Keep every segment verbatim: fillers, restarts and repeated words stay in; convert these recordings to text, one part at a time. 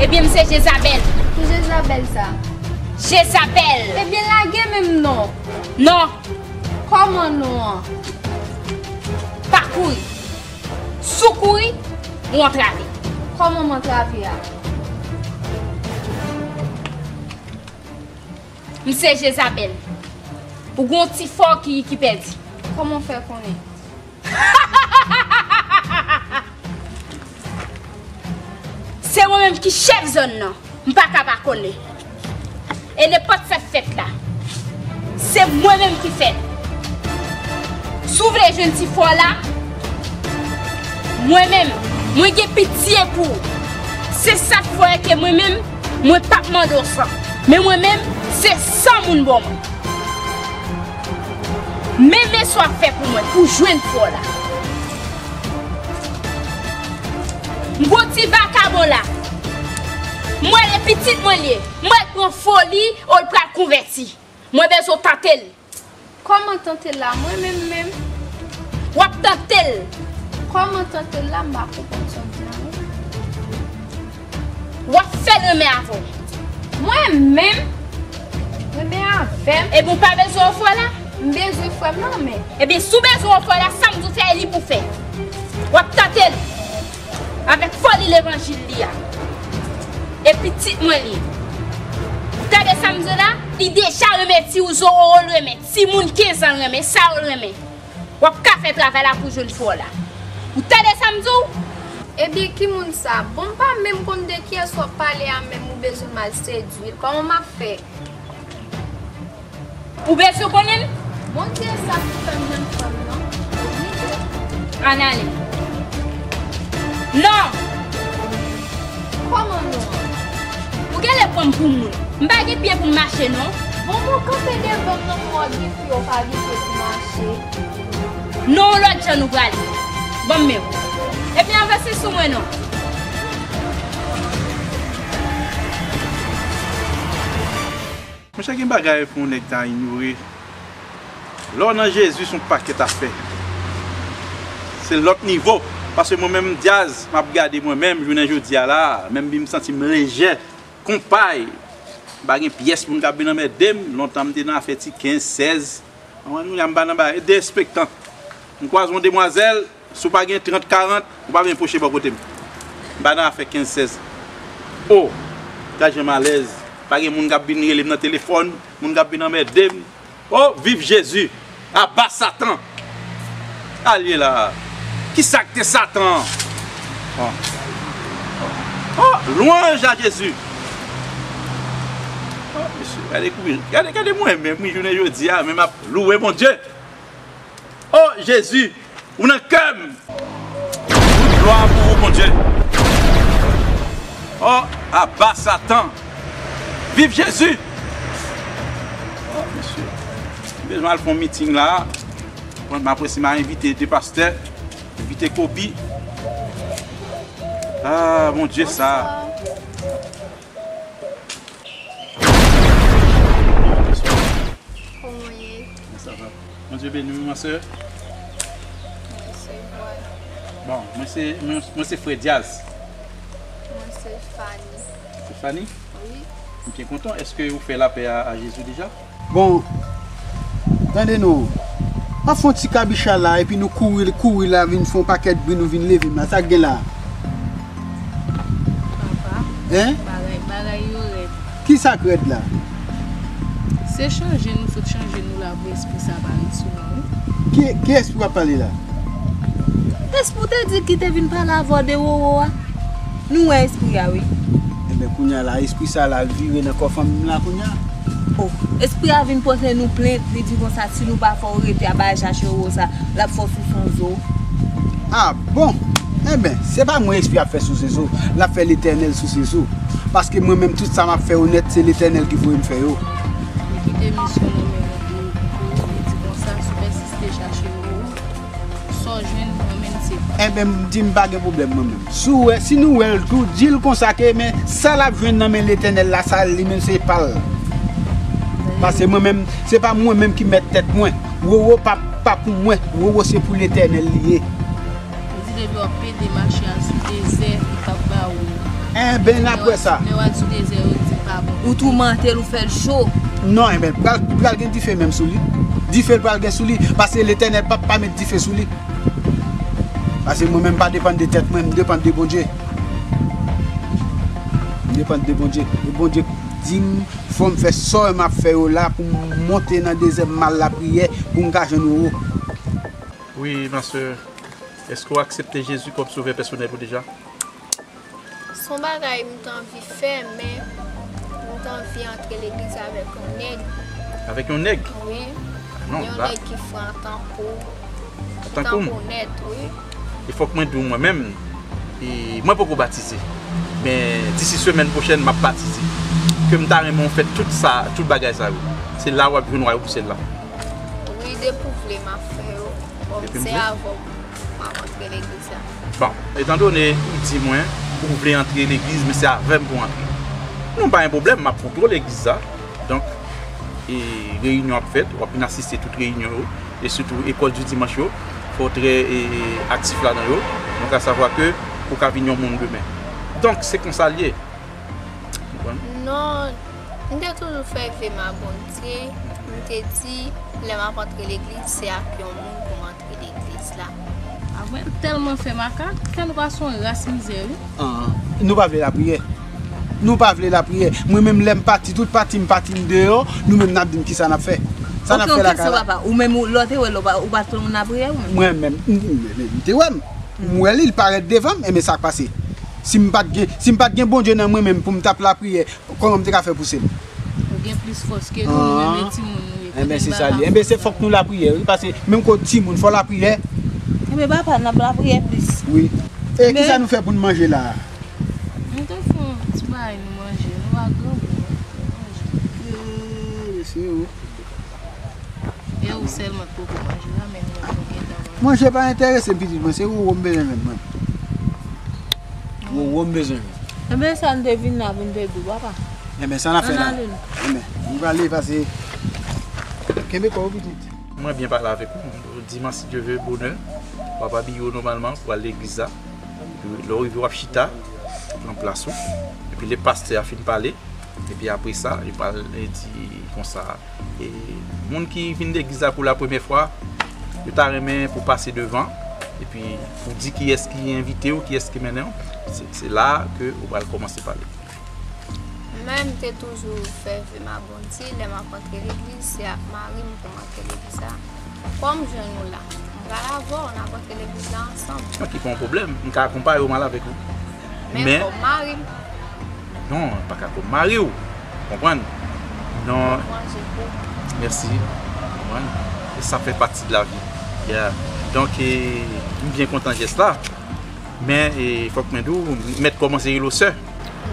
Ebyen, m se Jezabèl. Ki Jezabèl sa? Jezabèl. Ebyen, lage menm non. Non. Kòman non an? Pa kouri. Si w kouri, ou antrave. Kòman m antrave a? M se Jezabèl. Ou gon ti fò ki, ki pèdi. Kòman w fè konnen? Se mwen menm ki chèf zòn nan. M pa ka pa konnen. E nenpòt sa k fèt la, se mwen menm ki fèt. Si w vle jwenn ti fò la, mwen menm, mwen gen pitye pou ou. Se sa k fè ke mwen menm, mwen p ap mande w san. Men mwen menm, se san moun ban mwen. Men, men sa w ap fè pou mwen, pou jwenn fò la. M gon ti vakabon la. M wè e pitit mwen li ye. M wè l pran foli, o l pral konvèti. Mwen bezwen tante l. Kòman tante l la? Mwen menm menm. W ap tante l. Kòman tante l la? M pa konprann sa w di la non. W ap fè l renmen avè w. Mwen menm? Renmen avè m? Ebyen, w pa bezwen yon frè la? M bezwen frè m nan, men. Ebyen, si w bezwen yon frè la, sa m di w fè, e li pou fè. W ap tante l avèk foli levanjil li a. E pitit mwen li. Ou tande sa m di w la? Li deja renmen ti ouzo, ou l renmen. Timoun kenz an l renmen, sa yo l renmen. W ap ka fè travay la pou jwenn fò w la. Ou tande sa m di w? Ebyen, ki moun sa? Bon, m pa menm konn de kiyès w ap pale a, menm ou bezwen m al sedui l. Kòman m ap fè? Ou bezwen konnen l? Bondye sa ki fè m jwenn fanm nan. Oblije. Ann ale. Non! Kòman non? Ou genlè pran m pou moun. M pa gen pye pou m mache, non. Bon, bon, kanpe devan m nan pou w gen pye, ou pa gen pye pou mache. Non, yon lòt jan nou prale. Ban m men w. Epi anvanse sou mwen, non. Monchè, gen bagay pou yon nèg ta inyore. Lè w nan Jezi, se yon pakèt afè. Se lòt nivo. Paske mwen menm, Dyaz, m ap gade mwen menm, jounen jodi a la, menm m santi m lejè, konpay. M pa gen pyès moun k ap vin anmède m. Lontan, m te nan afè ti kenz, sèz. Ann wè, kounye a, m pa nan bagay derespektan. M kwaze yon demwazèl, si w pa gen trant, karant, ou pa vin pwoche bò kote m. M pa nan afè kenz, sèz. O, gad jan m alèz. Pa gen moun k ap vin rele m nan telefòn, moun k ap vin anmède m. O, viv Jezi! Aba Satan! Sa l ye la? Kisa k te Satan an? O, o, lwanj a Jezi! O, mesye, gade koubi, gade, gade mwen menm, wi, jounen jodi a, men m ap louwe Bondye. O Jezi, ou nan kè m. Tout glwa pou ou, Bondye. O, aba Satan. Viv Jezi. O, mesye. M bezwen al fè yon miting la. Bon, m apresye m a envite de pastè, envite Kobi. Ah, Bondye sa. Kòman w ye? Sa va. Bondye beni w, ma sè. Mwen se Vwal. Bon, mwen se, mwen, mwen se frè Dyaz. Mwen se Fani. Se Fani? Wi. M byen kontan. Èske ou fè lapè a, a Jezi deja? Bon, tande non. Pa fè yon ti kabicha la, epi nou kouri, kouri la, vin fè yon pakèt bri, nou vin leve m la. Sa k gen la? Papa, Hein? Bagay, bagay yo rèd. Ki sa k rèd la? Se chanje nou sot chanje nou la pou espri sa pa ret sou nou, wi. Ki, ki espri w ap pale la? Espri w te di ki te vin pale avè w de Wowo a? Nou wè espri a, wi. Enben, kounye a la, espri sa la vire nan kò fanmi m la kounye a. O, espri a vin pote nou plent, li di konsa, si nou pa fè w rete a bay chache Wowo sa, l ap fè w souse yon zo. Ah bon? Enben, se pa mwen espri a ap fè souse zo, l ap fè Letènèl souse zo. Paske mwen menm, tout sa m ap fè yo nèt, se Letènèl ki voye m fè yo. Li kite misyon nan men nou pou, pou, li di konsa, si w pèsiste chache Wowo, sa w jwenn, mwen menm se pa. Enben, m di m pa gen pwoblèm mwen menm. Si w wè, si nou wè l tou, di l konsa ke, men, sa l ap jwenn nan men Letènèl la, sa li menm se pa l. Paske mwen menm, se pa mwen menm ki mèt tèt mwen. Wowo pa, pa pou mwen. Wowo se pou Letènèl li ye. Li di depi w ap pede mache al sou dezè, li p ap ba ou. Enben, n ap wè sa. Lè w al sou dezè, yo di pa bon. Ou toumante l, ou fè l cho. Non, enben, pral, pral gen dife menm sou li. Dife l pral gen sou li, paske Letènèl p ap pa met dife sou li. Paske mwen menm, m pa depann de tèt mwen, m depann de Bondye. M depann de Bondye. E Bondye di m, fò m fè sa m ap fè yo la pou m monte nan dezè, m al lapriyè, pou m ka jwenn ou. Wi, ma sè. Èske w aksepte Jezi kòm sovè pèsonèl ou deja? Se yon bagay m t anvi fè, men m t anvi antre legliz avèk yon nèg. Avèk yon nèg? Wi. Ah non, yon nèg ki fran tankou, ki tankou m nèt, wi. E fòk mwen di w mwen menm, e mwen poko batize. Men disi semèn pwochèn, m ap batize. Ke m ta renmen w fè tout sa, tout bagay sa yo. Se la w ap jwenn wayòm syèl la. Wi, depi w vle, m ap fè yo. Bon, se avè w m ap antre legliz la. Bon, etandone ou di mwen ou vle antre legliz, men se avè m pou w antre. Non, pa gen pwoblèm, m ap montre w legliz la. Donk, e, reyinyon ap fèt, w ap vin asiste tout reyinyon yo, e sitou ekòl di dimanch yo, fò w trè, e, aktif ladan yo. Donk, a savwa ke ou ka vin yon moun demen. Donk, se konsa l ye. Konprann? Non, m te toujou fè vye m a Bondye. M te di, lè m ap antre legliz, se ak yon moun pou m antre legliz la. Apre, l tèlman fè makak, fè nou pa son ras mizè, wi. Ah, nou pa vle lapriyè. Nou pa vle lapriyè. Mwen menm, lè m pati, tout pati m pati m deyò, nou menm n ap di m kisa n ap fè. Sa n ap fè lakay la. Oke, oke, papa. Ou menm, ou, lè w te wè l, ou pa, ou pa t konn moun lapriyè, ou menm? Mwen menm, m, m, m, m te wè m. M wè li, li parèt devan m, enben sa k pase? Si m pa t gen, si m pa t gen Bondye nan mwen menm pou m t ap lapriyè, kòman m te ka fè pouse l? Ou gen plis fòs ke nou, nou menm e timoun nou ye. Enben, se sa li ye. Enben, se fòk nou lapriyè, wi, paske menm kote timoun, fò lapriyè. Enben, papa, n ap lapriyè plis. Wi. E kisa nou fè pou n manje la a? Nou te fè yon ti bagay nou manje, nou pa granmoun, nou manje. E, mesye, wi. E ou sèlman k poko manje la, men nou menm nou gentan manje. Manje pa enterese m, pitit mwen, se wowo m bezwen jwenn mwen. Wowo m bezwen jwenn. Enben, sa n te vin la pou n te di w, papa. Enben, sa n ap fè la? Ann ale nou. Enben, nou prale pase. Kenbe kò w, pitit. Mwen byen pale avèk ou. Dimanch, si Dye vle, bonè, w ap abiye w nòmalman pou al legliz la. Lè w rive, w ap chita, pran plas ou. Epi lè pastè a fin pale, epi apre sa, li pral di konsa, e, moun ki vin legliz la pou la premyè fwa, yo ta renmen pou pase devan, epi pou di kiyès ki envite w, kiyès ki mennen w. Se, se la ke ou pral kòmanse pale. Mwen, m te toujou fè vye m a Bondye, lè m ap antre legliz, se ak mari m pou m antre legliz la. Kòm jwenn ou la, m pral avè w, n ap antre legliz la ansanm. Ok, pa yon pwoblèm, m ka akonpaye w, m al avèk ou. Men, men kòm mari m. Non, pa ka kòm mari w. Konprann? Non. Mèsi. Konprann? E sa fè pati de la vi. Yeah. Donk, e, m byen kontan jès la. Men, e, fòk mwen di w, m mèt kòmanse rele w sè.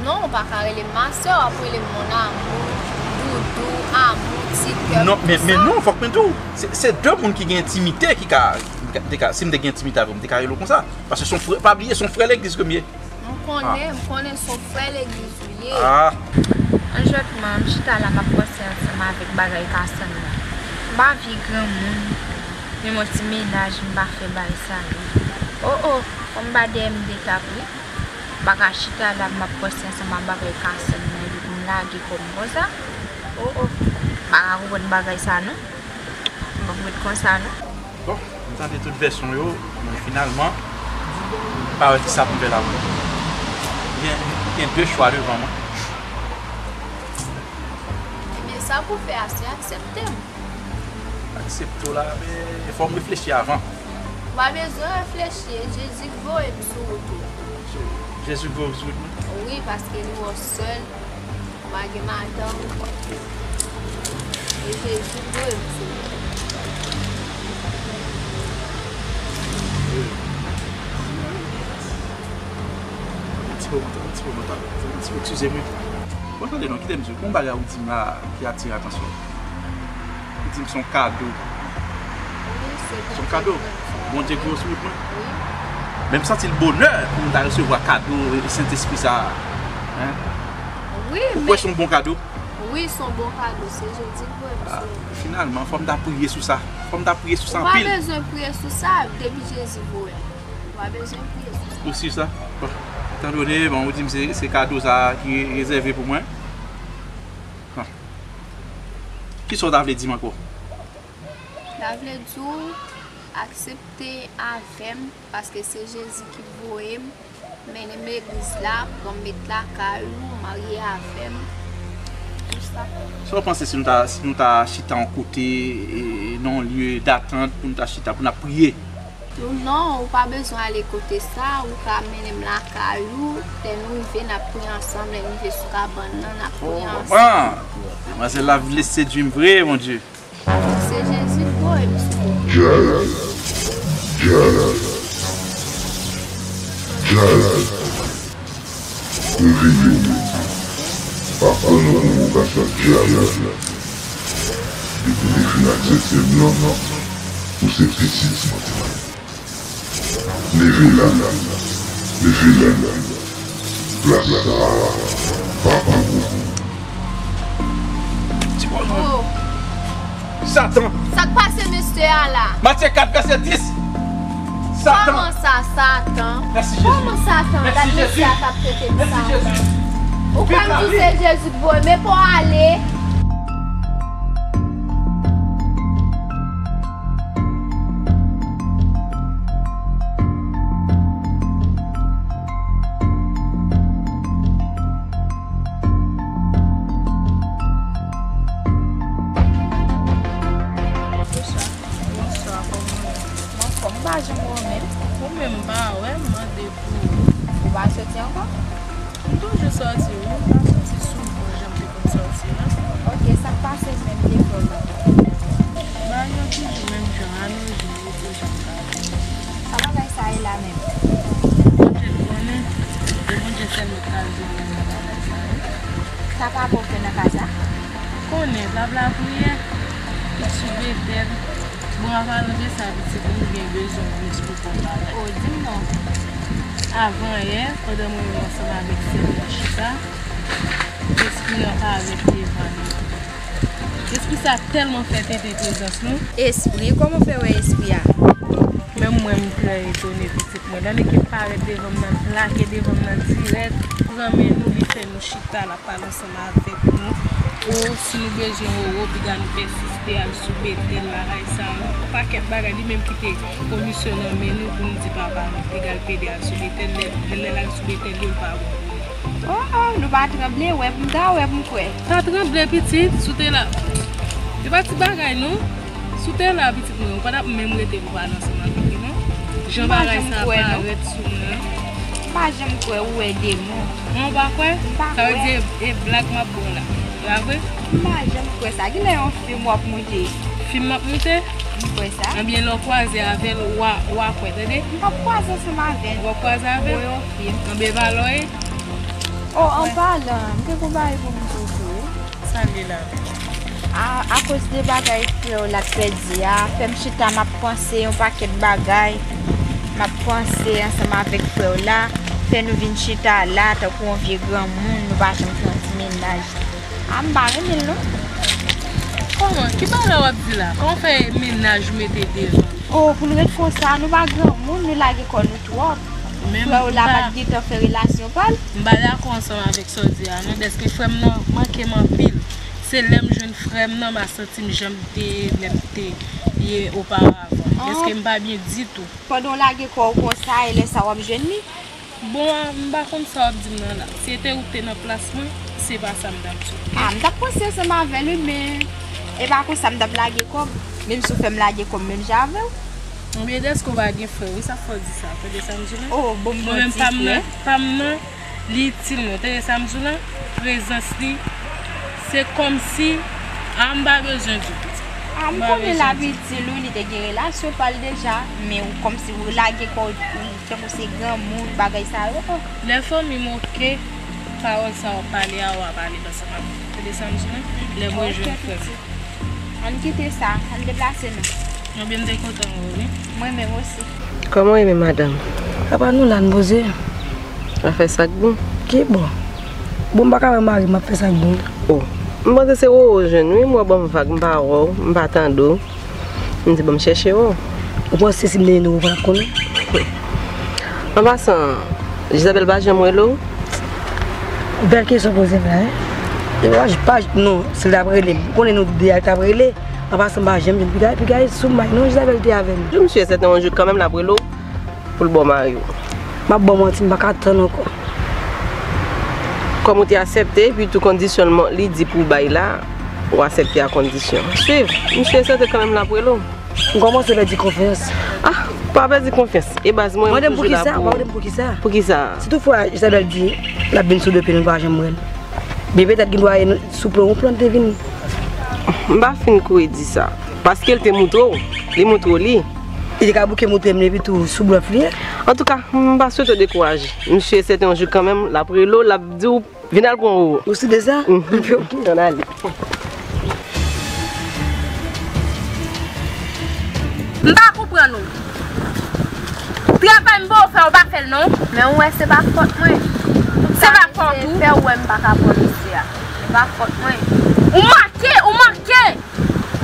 Non, ou pa ka rele m ma sè, w ap rele m mon amour, doudou, amour, ti kè, non, men, men non, fòk mwen di w, se, se de moun ki gen entimite ki ka, ki ka, te ka, si m te gen entimite avè w, m te ka rele w konsa. Paske se yon frè, pa bliye, se yon frè legliz ke m ye. M konnen, m konnen se yon frè legliz ou ye. Ah. Yon jòt mwen, m chita la, m ap panse ansanm avèk bagay Kasann nan. M pa vye granmoun, menm yon ti mennaj, m pa fè bagay sa yo. Oh, oh, fò m ba dèyè m de tap, wi. M pa ka chita la, m ap panse ansanm ak bagay Kasann nan, epi pou m lage kò m konsa. Oh, oh. M pa ka konprann bagay sa, non. M p ap ret konsa, non. Bon, m tande tout vèsyon yo, men finalman, m pa wè kisa pou m fè la pou mwen. Gen, gen de chwa devan mwen. Ebyen, sa pou fè a, se aksepte m. Aksepte w la, men fò m reflechi avan. Ou pa bezwen reflechi, e Jezi k voye m sou wout ou. Jezi k voye w sou wout mwen? Wi, paske li wè w sèl, ou pa gen madanm. E Jezi k voye m sou wout ou. Yon ti moman, yon ti moman, yon ti moman, eskize m wi. Bon, tande non, kite m di w, gon bagay ou di m la ki atire atansyon m. Ou di m se yon kado. Wi, se Bondye k voye m sou wout. Bondye k voye w sou wout mwen? Wi. Men m santi l bonè pou m ta resevwa kado, e, Sentespri sa a. Hein? Wi, men. Ou kwè se yon bon kado? Wi, se yon bon kado. Se Jezi k voye m sou wout. Ah, finalman, fò m ta priye sou sa. Fò m ta priye sou sa anpil. Ou pa bezwen priye sou sa, depi Jezi voye m. Ou pa bezwen priye sou sa. Ou si sa? Bon. Tan done, bon, ou di m se, se kado sa a ki rezève pou mwen. Hah. Kisa w ta vle di m ankò? M ta vle di w aksepte avè m, paske se Jezi ki voye m, mennen m legliz la, ban m met lakay ou, marye avè m. Tou sa. Sa w panse si nou ta, si nou ta chita yon kote, e, nan yon lye datant pou nou ta chita, pou n ap priye? Non, ou pa bezwen ale kote sa, ou ka mennen m lakay ou, lè nou rive, n ap priye ansanm, lè n rive sou kabann nan, n ap priye ansanm. Bon, demwazèl la vle sedui m vre, Bondye. Se Jezi k voye m sou ou. Dyab, dyab, dyab. Reveye w. Pa pran nan pwovokasyon dyab la. Depi w te fin aksepte m nan, ou se pitit mwen. Leve la, leve la. Plas sa a pa pa w. Oh. Satan! Sa k pase mesye a la? Matye kat vèsè dis. Satan! Kòman sa, Satan? Mèsi, Jezi. Kòman Satan? Mèsi, Gad mesye Jezi. A k ap trete m sa. Mèsi, Jezi. Ou kwè m di w se Jezi k voye, men pa w ale. Bonswa, kòman w ye? M anfòm, m pa janm wè w menm. Ou menm m pa wè, m mande pou ou. Ou pa soti ankò? M toujou sòti wi, m pa soti souvan jan m te konn sòti la. Ok, sa k pase menm te fè w la? Bagay yo toujou menm jan, alonje, rete jan m ka. Sa bagay sa ye la menm? Bondye l konnen, e Bondye sèl mèt ka di mwen nan bagay sa yo. Sa papa w fè nan kay sa? Konnen, l ap lapriyè, li sou Betèl. Bon, an palan de sa, pitit, nou gen bezwen w jis pou fè yon bagay. O, di m non. Avan yè, pandan mwen menm ansanm avèk sè m nan chita, lespri an parèt devan nou. Lespri sa tèlman fè tenten prezans nou. Espri? Kòman w fè wè espri a? Menm mwen, m trè etone, pitit mwen. Lè nèg yo parèt devan m nan, plake devan m nan dirèk, pran men nou, li fè nou chita la. Pale ansanm avèk nou. O, si nou bezwen wowo, piga nou pèsiste al sou Betèl, bagay sa yo. Yon pakèt bagay, li menm ki te komisyon nan men nou pou nou di papa nou, piga l pede al sou Betèl, lè, lè l al sou Betèl, yo pa bon pou li. O, o, nou pa tranble, wè pou m ta wè pou m kwè. Pa tranble, pitit, si w te la. E pa ti bagay, non. Si w te la, pitit mwen, ou pa t ap menm rete pou pale ansanm avèk li, non. Jan bagay sa parèt sou mwen an. M pa janm kwè ou wè demon. An, ou pa kwè? M pa kwè. Sa vle di e, e blag m ap ba w la. E pa vre? M pa janm kwè sa. Kilè yon fim w ap moute? Fim m ap moute? M kwè sa. Ebyen, lè w kwaze avè l, w a, w a kwè, tande? M p ap kwaze ansanm avè l. W ap kwaze avè l? Mwen yon fim. Ebyen, pa lè w ye. O, an palan, m te gon bagay pou m di w tou wi. Sa l ye la? A, akoz de bagay frè w la t pèdi a, fè m chita, m ap panse yon pakèt bagay. M ap panse ansanm avèk frè w la, fè nou vin chita la, tankou yon vye granmoun, nou pa janm fè yon ti mennaj. A, m pa renmen l, non. Kòman? Ki bagay w ap di la? Kòman w fè mennaj ou mete devan? O, pou n ret konsa, nou pa granmoun, nou lage kò nou twòp. Frè w la pa t gentan fè relasyon pa l? M pa dakò ansanm avèk sa w di a non, dèske frè m nan manke m anpil. Se lè m jwenn frè m nan, m a santi m jan m te ye, lè m te ye oparavan. Dèske m pa byen ditou. Pandan w lage kò w konsa, e lè sa w ap jwenn li? Bon, m pa konn sa w ap di m nan la. Si se te ou k te nan plas mwen, se pa sa m t ap di w, oke? A, m t ap panse ansanm avè l wi, men e pa konsa m t ap lage kò m, menm si w fè m lage kò m menm jan avè w. Ebyen, dèske w pa gen frè, wi, sa k fè w di sa, tande sa m di w la? O, bon, m mwen menm pa m nan, pa m nan, li itil mwen, tande sa m di w la? Prezans li, se kòmsi, a, m pa bezwen di w. A, m konnen l ap itil ou, li te gen relasyon pa l deja, men ou kòmsi ou lage kò w, ou tankou se granmoun, bagay sa yo. Lè fanmi m oke, pawòl sa w ap pale a, w a pale l ansanm avè m. Tande sa m di w la? Lè m rejwenn frè m. Ann kite sa, ann deplase nou. Ebyen, m te kontan wè w wi. Mwen menm osi. Kòman w ye menm madanm? Apa nou la n poze? Afè sa k bon. Ki bon? Bon, m pa ka wè mari m ap fè sa k bon. O, m panse se Roro w jwenn wi, m wè w ban m vag, m pa wè w, m pa tande w. M di bon m chèche Roro. Ou panse si m te jwenn Roro ou pa t ap konnen? An pasan, Jezabèl pa janm rele w? Bèl kesyon w poze m la, wi. E pa, pa, non, si l t ap rele m, ou konnen nou de a l t ap rele. An pasan, m pa janm jwenn piga, piga sou m bay, non, Jezabèl te avè m. M si e sèten yon jou kanmenm l ap rele w pou l ba w mari w. M ap ba w manti, m pa ka tann ankò. Kòm ou te aksepte, epi tou kondisyon l man-, li di pou w bay la, ou aksepte a kondisyon. Swiv, m si e sèten kanmenm l ap rele w. M kòmanse pèdi konfyans. Ah, pa pèdi konfyans. E baz mwen, m toujou la pou ou. Mande m poukisa, mande m poukisa. Poukisa? Si toutfwa Jezabèl di l ap vin sou do pye nou, l pa janm wè l. Men petèt gen dwa e sou plan, yon plan te vin. M pa fin kwè di sa. Paske l te moutre w. Li moutre w li. Li te ka bouke moutre m li epi tou sou blòf li ye. Antouka, m pa swete w dekouraje. M si e sèten yon jou kanmenm, l ap rele w, l ap di w, vin al pran ou. Ou si de sa? Mhm. Ok, ok. Ann ale. M pa konprann ou. Travay m ba w fè, ou pa fè l non. Men ou wè se pa fòt mwen. Se pa fòt ou. Fè ou wè m pa ka pran mesye a. Se pa fòt mwen. Ou manke, ou manke.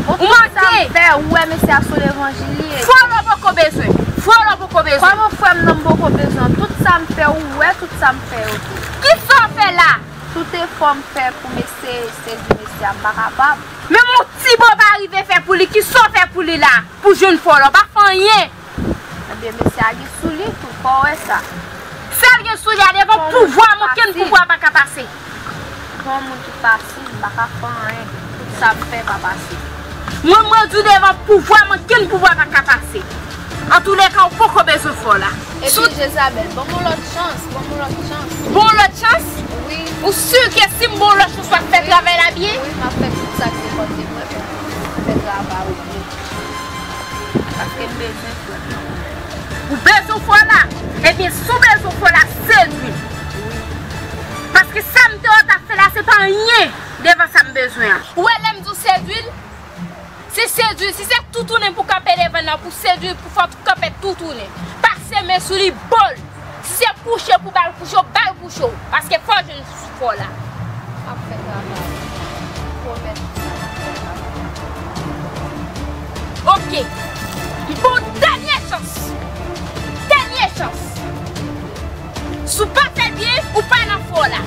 Ou manke. Sa m fè, ou wè mesye a sou levanjil li ye. Fò w poko bezwen. Fò w poko bezwen. Kòman frè m nan m poko bezwen? Tout sa m fè, ou wè tout sa m fè yo tou. Kisa w fè la? Tout efò m fè pou m eseye sedui mesye a, m pa kapab. Menm yon ti bo w pa rive fè pou li, kisa w fè pou li la? Pou jwenn fò la, w pa fè anyen. Ebyen, mesye a gen sou li tou, fò w wè sa. Sa l gen sou li a, devan pouvwa m, okenn pouvwa pa ka pase. Pou yon moun ki pase, m pa ka fè anyen. Tout sa m fè pa pase. Mwen, mwen di w devan pouvwa m, okenn pouvwa pa ka pase. Antouleka, ou poko bezwen fò la. Epi Jezabèl, ban m yon lòt chans, ban m yon lòt chans. Bon lòt chans? Wi. Ou si ke si m ba w lòt chans, w ap fè travay la byen? Wi, m ap fè tout sa k depann de mwen pou m fè travay ou byen. Paske m bezwen fò la. Ou bezwen fò la? Ebyen, si w bezwen fò la, sedui m. Paske sa m te wè w t ap fè la, se pa anyen devan sa m bezwen an. Ou wè lè m di w sedui l? Se sedui, si se tounen pou kanpe devan nan, pou sedui, pou fè w kanpe tounen. Pase men sou li, bo l. Si se kouche pou ba l kouche w, ba l kouche w. Paske fò w jwenn fò la. M ap fè travay. Pwomèt sa m ap fè travay. Ok. M ba w dènye chans. Dènye chans. Si w pa fè l byen, ou pa nan fò la.